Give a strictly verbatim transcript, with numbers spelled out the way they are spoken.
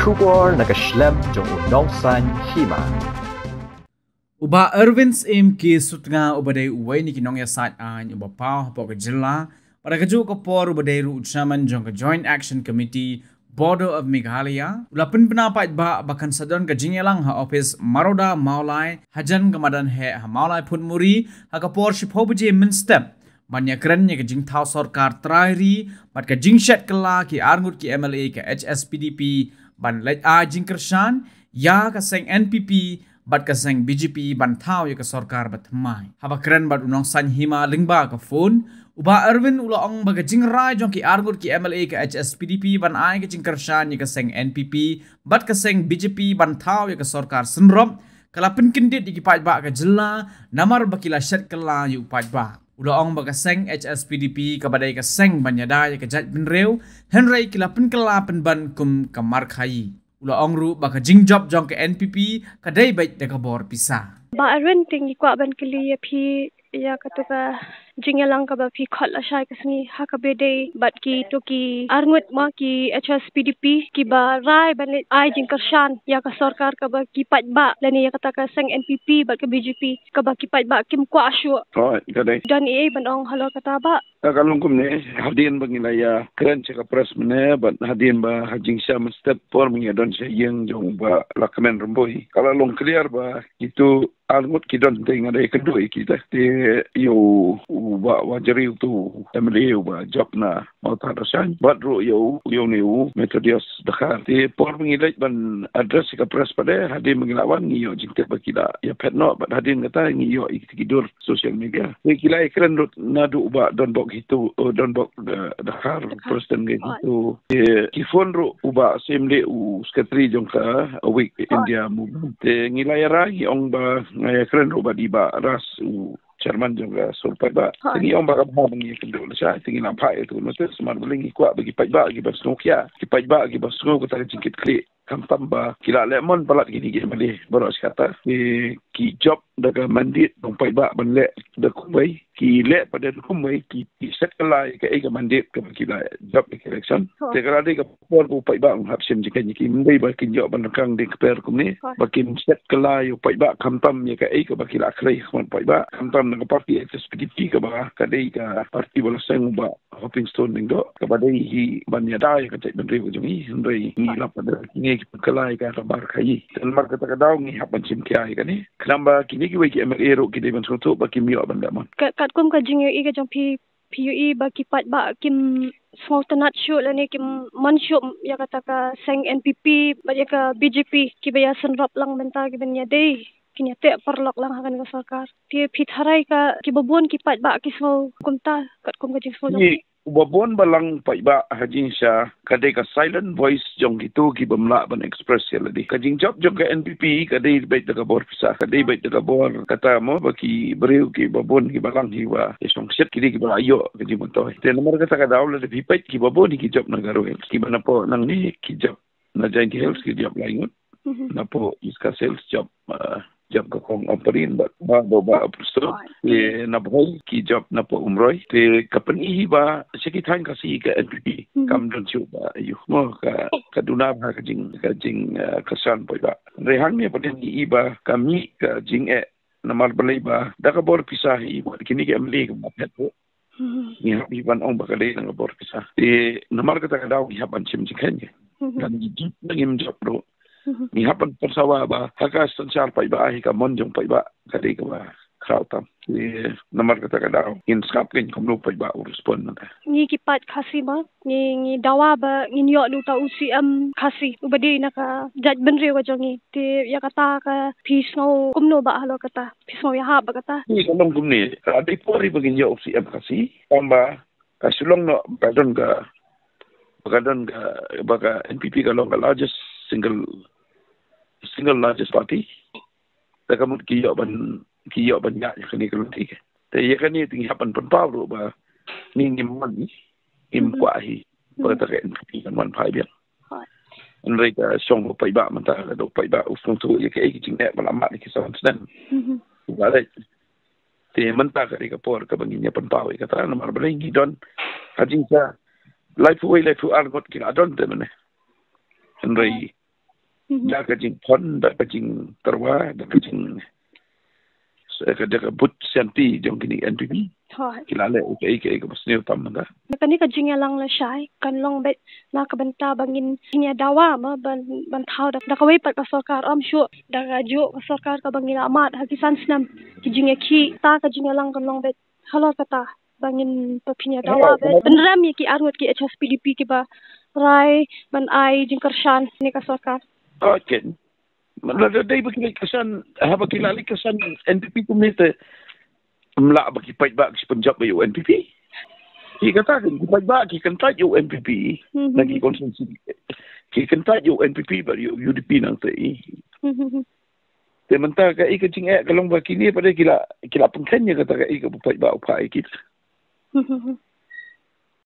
Khubor na ka shlem jong u Nongsaiñ Hima. U Bah Erwin Syiem K Sutnga uba dei uwei na ki nongïasaid aiñ uba paw hapoh ka jylla, bad ha kajuh ka por uba dei ruh u chairman jong ka Joint Action Committee Bodo of Meghalaya, u la pynbna paidbah ba kan sa don ka jingïalang ha ophis Maroda Mawlai hajan ka madan heh ha Mawlai Phunmuri ha ka por shiphew baje mynstep ban ïakren ïa ka jingthaw sorkar trai ri bad ka jingshet kylla ki arngut ki M L A ka H S P D P ban leit ai jingkyrshan ïa ka seng N P P bad ka seng B J P ban thaw ïa ka sorkar ba thymmai. Haba kren bad u Nongsaiñ Hima lyngba ka phone, u Bah Erwin u la ong ba ka jingrai jong ki arngut ki M L A ka H S P D P ban ai ka jingkyrshan ïa ka seng N P P bad ka seng B J P ban thaw ïa ka sorkar synrop ka la pynkyndit ïa ki paidbah ka jylla namar ba ki la shet kylla ïa u paidbah. U la ong ba ka seng H S P D P kaba dei ka seng ban ïada ïa ka jaitbynriew, hynrei ki la pynkylla pynban kum ka markhaïi. U la ong ruh ba ka jingjop jong ka N P P ka dei beit da ka bor pisa. Bah Erwin, te ngi kwah ban kylli ïa phi ïa katu ka jingïalang kaba phi khot lashai ka sngi ha kaba dei bad kitu ki arngut ma ki H S P D P kiba rai ban leit ai jingkyrshan ïa ka sorkar kaba ki paidbah lane ïa kata ka seng N P P bad ka B J P kaba ki paidbah kim kwah shuh. Hooid, ka dei. Don ei ei ban ong halor kata, Bah? Ka long kumne, hadien ba ngi la ïakren sha ka press mynne bad hadien ba ha jingshisha mynstep por ba ngi ïadon sha ïing jong Bah Lahkmen Rymbui, ka la long clear ba kitu arngut ki don, te nga dei kynduh ïa kita, te ïa u Bah Wajri, utu M L A uba jop na Mawthadraishan, bad ruh ïa u, ïa une u Methodius Dkhar. Te por ba ngi leit ban address ïa ka press pat, hadien ba ngi la wan, ngi ïoh jingtip ba ki la ïaphet noh bad hadien kata ngi ïoh ïa ki dur social media. Te ki la ïakren ruh naduh u Bah Donbok Hitu, oh, Donbok, eh, Dkhar, Dkhar, president ka Hitu. Te ki phone ruh u Bah Syiem Lieh, u secretary jong ka Awake India Movement. Te ngi la ïarai, ngi ong ba nga ïakren ruh bad i Bah Ras, u chairman jong ka Sur Paidbah. Te ngi ong ba ka bha ba ngi ïakynduh lashai, te ngi la phah ïa utu u notice namar balei, ngi kwah ba ki paidbah kiba sngewkhia, ki paidbah kiba sngew kata ka jingkitkhlieh, khamtam ba ki la leh mon palat kine ki M L A baroh shi katta. Ki, ki jop da ka mandate jong paidbah ban leh da kumwei, ki leh pat da kumwei, ki, ki shet kylla ïa kaei ka mandate kaba ki la jop ïa ka election. Te ka la dei ka por ba u paidbah un hap shim jingkheiñ ïa ki, ym dei ba kin ïoh ban ryngkang dieng kper kumne, ba kin shet kylla ïa u paidbah khamtam ïa kaei kaba ki la khrei ha khmat paidbah, khamtam na ka party H S P D P kaba ka dei ka party ba la seng u Bah Hopingstone Lyngdoh, kaba dei hi ban ïada ïa ka jaitbynriew ka jong ngi, hynrei ngi lap ba dei kine ki pynkylla ïa ka, ka markhaïi. Te namar kata ka daw ngi hap ban shim khia ïa kane. Khnang ba kine kiwei ki M L A ruh ki dei ban sngewthuh ba kim ïoh ban leh mon. Ka, katkum ka jingïohi ka jong phi, phi ïohi ba ki paidbah kim sngewtynnat shuh lane kim mon shuh ïa kata ka seng N P P bad ïa ka B J P kiba ïasynrop lang mynta, kiban ïadei, kin ïateh paralok lang ha kane ka sorkar. Te phi tharai ka, kiba bun ki paidbah ki sngew kumta katkum ka jingsngew jong phi? Uba bun balang paidbah ha jingshisha ka dei ka silent voice jong kitu ki bym lah ban express ïa lade. Ka jingjop jong ka N P P ka dei beit da ka bor pisa, ka dei beit da ka bor kata mo, ba ki briew kiba bun, ki balang, kiba ïashongshit, ki dei kiba la ïoh ka jingmyntoi. Te namar kata ka daw lada phi peit, kiba bun ki jop na Garo Hills, kiba napoh nangne ki jop na Jaintia Hills ki jop lai ngut. Napoh East Khasi Hills jop, ah, jop ka Kong Ampareen bad ba, ba, ba Upper Siang. Te na Bhoi ki jop napoh Umroi. Te ka pyni hi ba sha ki thaiñ Khasi ka N P P kam don shuh ba ïoh mo ka, ka duna ha ka jing, ka jing, ah, ka san poi ba. Hynrei hangne pat ngi i ba ka mih ka jingeh namar balei ba da ka bor pisa hi, wat kine ki M L A ki ba phet. Ngi hap hi ban ong ba ka dei na ka bor pisa. Te namar kata ka daw ngi hap ban shim jingkheiñ. Lada ngi jop, lada ngim jop ruh, ngi hap ban pynsawa ba ha ka synshar paidbah, ha ka mon jong paidbah, ka dei kaba khraw tam. Te namar kata ka daw ngin sngap kein kumno paidbah u respond mynta. Ngi ki paid Khasi ma, ngi, ngi dawa ba ngin ïoh da uta u C M Khasi uba dei na ka jaitbynriew ka jong ngi. Te ïa kata ka phi sngew kumno ba halor kata? Phi sngew ïahap ba kata? Ngi ka long kumne, ka dei por ba ngin ïoh u C M Khasi. Tang ba ka shu long noh ba ka don ka, ba ka don ka, ba ka N P P ka long ka largest single, single largest party. Te ka mut ki ïoh ban, ki ïoh ban ïaid ïa kane ka lynti. Te ïa kane te ngi hap ban pynpaw ruh ba ngi ngim mon, ngim kwah hi ba kata ka N P P kan wan phai biang. Hynrei ka shong ba paidbah mynta, ka dei paidbah u sngewthuh ïa kaei ka jingeh ba la mad ïa ki san snem. Ba leh. Te mynta ka dei ka por kaba ngin ïa pynpaw ïa kata namar balei ngi don ha jingshah laiphew wei laiphew ar ngut ki la don te mynne. Hynrei Da ka jingpon, da ka jingtyrwa, da ka jing, da ka, da ka bud sianti jong kine N P P. Ki la leh kaei kaei kaba sniew tam mynta. Kane ka jingïalang lashai kan long beit na ka bynta ba ngin ïa dawa ma ban, ban thaw da, da kawei pat ka sorkar, ym shuh da kajuh ka sorkar kaba ngi la mad ha ki san snem. Ki jingïakhih, ta ka jingïalang kan long beit halor kata ba ngin pynïadawa beit, pynrem ïa ki arngut ki H S P D P kiba rai ban ai jingkyrshan ne ka sorkar. Okay. Lada dei ba ki leit kyrshan, haba ki la leit kyrshan N P P kumne te, ym lah ba ki paidbah ki pynjop ïa u N P P. Ki kata kan, ki paidbah ki kyntait ïa u N P P na ki constituency. Ki kyntait ïa u N P P bad ïa u U D P nangta. Te mynta kaei ka jingeh ka long ba kine pat ki la, ki la pynkheiñ ïa kata kaei kaba paidbah u phah ïa ki.